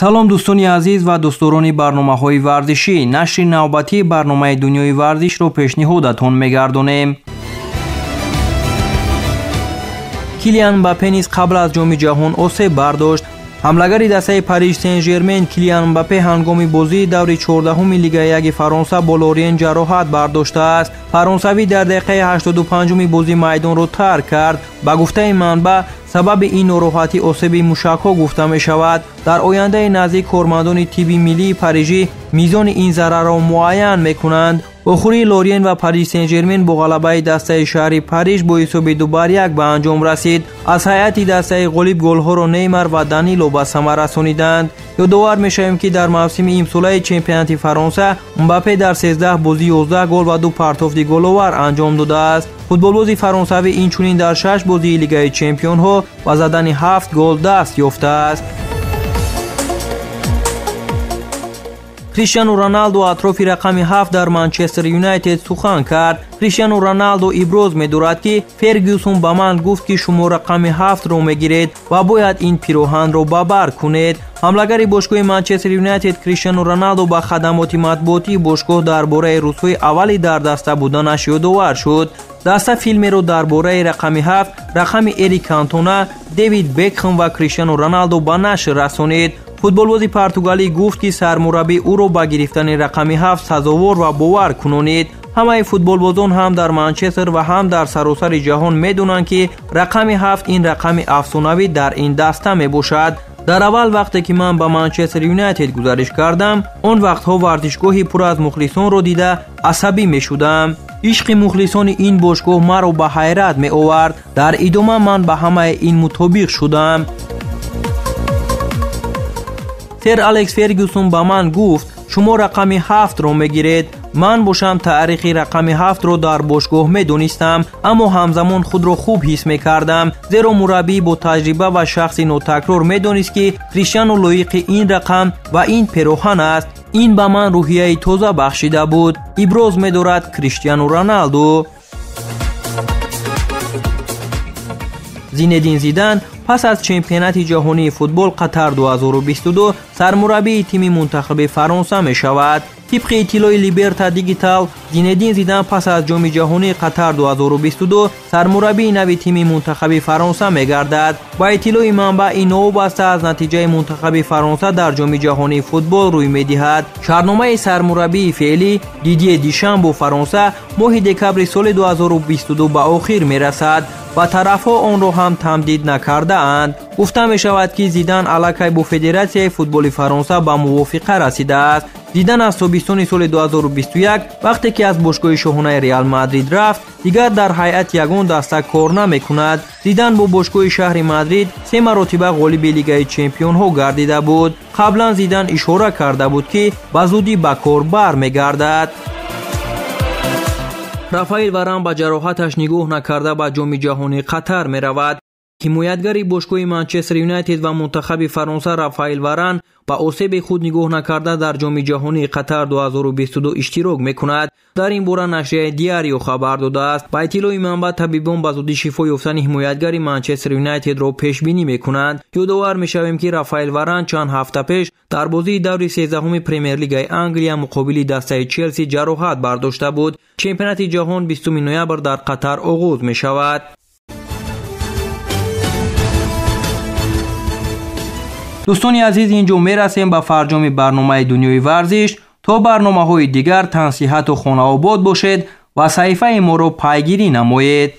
Салом дӯстони азиз ва дӯстдорони барномаҳои варзишӣ. Нашри навбатии барномаи дунёи варзишро пешниҳодатон мегардонем. Килиан Мбаппе низ қабл аз ҷоми ҷаҳон осеб бардошт. Ҳамлагари дастаи Париж Сен-Жермен Килиан Мбаппе ҳангоми бозии даври 14-уми Лигаи 1 Фаронса бо Лориен ҷароҳат бардоштааст. Фаронсавӣ дар дақиқаи 85-уми бозӣ майдонро тарк кард. Ба гуфтаи манбаъ, сабаби ин нороҳатӣ осеби мушакҳо гуфта мешавад. Дар ояндаи наздик кормандони тибби миллии Парижӣ мизони ин зарарро муайян мекунанд. Охирии Лориен ва Париж Сен-Жермен бо ғалабаи дастаи шаҳри Париж бо ҳисоби 2-1 ба анҷом расид. Аз ҳайати дастаи ғолиб голҳоро Неймар ва Данило ба самар расониданд. Ёдовар мешавем, ки дар мавсими имсолаи чемпионати Фаронса Мбаппе дар 13 бозӣ 11 гол ва 2 партофти головар анҷом додааст. Футболбози фаронсавӣ инчунин дар 6 бозии Лигаи чемпионҳо ба задани 7 гол даст ёфтааст. Криштиану Роналду атрофи рақами 7 дар Манчестер Юнайтед сухан кард. Криштиану Роналду иброз медорад, ки Фергюсон ба ман гуфт, ки шумо рақами 7-ро мегиред ва бояд ин пироҳанро ба бар кунед. Ҳамлагари бошгоҳи Манчестер Юнайтед Криштиану Роналду ба хадамоти матбуотии бошгоҳ дар бораи рӯзҳои аввали дар даста буданаш ёдовар шуд. Даста филмеро дар бораи рақами 7, рақами Эрик Кантона, Дэвид Бекхэм ва Криштиану Роналду ба нашр расонид. Футболбози португалӣ гуфт, ки сармураббӣ ӯро ба гирифтани рақами 7 сазовор ва бовар кунонид. Ҳамаи футболбозон ҳам дар Манчестер ва ҳам дар саросари ҷаҳон медонанд, ки рақами 7 ин рақами афсонавӣ дар ин даста мебошад. Дар аввал вақте ки ман ба Манчестер Юнайтед гузариш кардам, он вақтҳо варзишгоҳи пур аз мухлисонро дида асабӣ мешудам. Ишқи мухлисони ин бошгоҳ маро ба ҳайрат меовард. Дар идома ман ба ҳамаи ин мутобиқ шудам. Сер Алекс Фергюсон ба ман гуфт, шумо рақами 7-ро мегиред. Ман бошам таърихи рақами 7-ро дар бошгоҳ медонистам, аммо ҳамзамон худро хуб ҳис мекардам, зеро мураббӣ бо таҷриба ва шахси нотакрор медонист, ки Криштиану лоиқи ин рақам ва ин пероҳан аст. Ин ба ман рӯҳияи тоза бахшида буд, иброз медорад Криштиану Роналду. Зинедин Зидан пас аз чемпионати ҷаҳонии футбол Қатар 2022 сармураббии тими мунтахаби Фаронса мешавад. Тибқи иттилои Либерта Дигитал, Зинедин Зидан пас аз ҷоми ҷаҳонии Қатар 2022 сармураббии нави тими мунтахаби Фаронса мегардад. Ба иттилои манбаъ, ин новобаста аз натиҷаи мунтахаби Фаронса дар ҷоми ҷаҳонии футбол рӯй медиҳад. Шартномаи сармураббии феълӣ Дидье Дишан бо Фаронса моҳи декабри соли 2022 ба охир мерасад ва тарафҳо онро ҳам тамдид накардаанд. Гуфта мешавад, ки Зидан аллакай бо Федератсияи футболи Фаронса ба мувофиқа расидааст. Зидан аз тобистони соли 2021, вақте ки аз бошгоҳи шоҳонаи Реал Мадрид рафт, дигар дар ҳайати ягон даста кор намекунад. Зидан бо бошгоҳи шаҳри Мадрид 3 маротиба ғолиби Лигаи чемпионҳо гардида буд. Қаблан Зидан ишора карда буд, ки ба зудӣ ба кор бармегардад. Рафаэл Варан ба ҷароҳаташ нигоҳ накарда ба ҷоми ҷаҳонии Қатар меравад. Ҳимоятгари бошгоҳи Манчестер Юнайтед ва мунтахаби Фаронса Рафаэл Варан ба осеби худ нигоҳ накарда дар ҷоми ҷаҳонии Қатар 2022 иштирок мекунад. Дар ин бора нашрияи Диарио хабар додааст. Ба иттилои манбаъ, табибон ба зудӣ шифо ёфтани ҳимоятгари Манчестер Юнайтедро пешбинӣ мекунанд. Ёдовар мешавем, ки Рафаэл Варан чанд ҳафта пеш дар бозии даври 13-уми Премер-лигаи Англия муқобили дастаи Челси ҷароҳат бардошта буд. Чемпионати ҷаҳон 20 ноябр дар Қатар оғоз мешавад. Дӯстони азиз, инҷо мерасем ба фарҷоми барномаи дунёи варзиш. То барномаҳои дигар тансиҳату хонаобод бошед ва саҳифаи моро пайгирӣ намоед.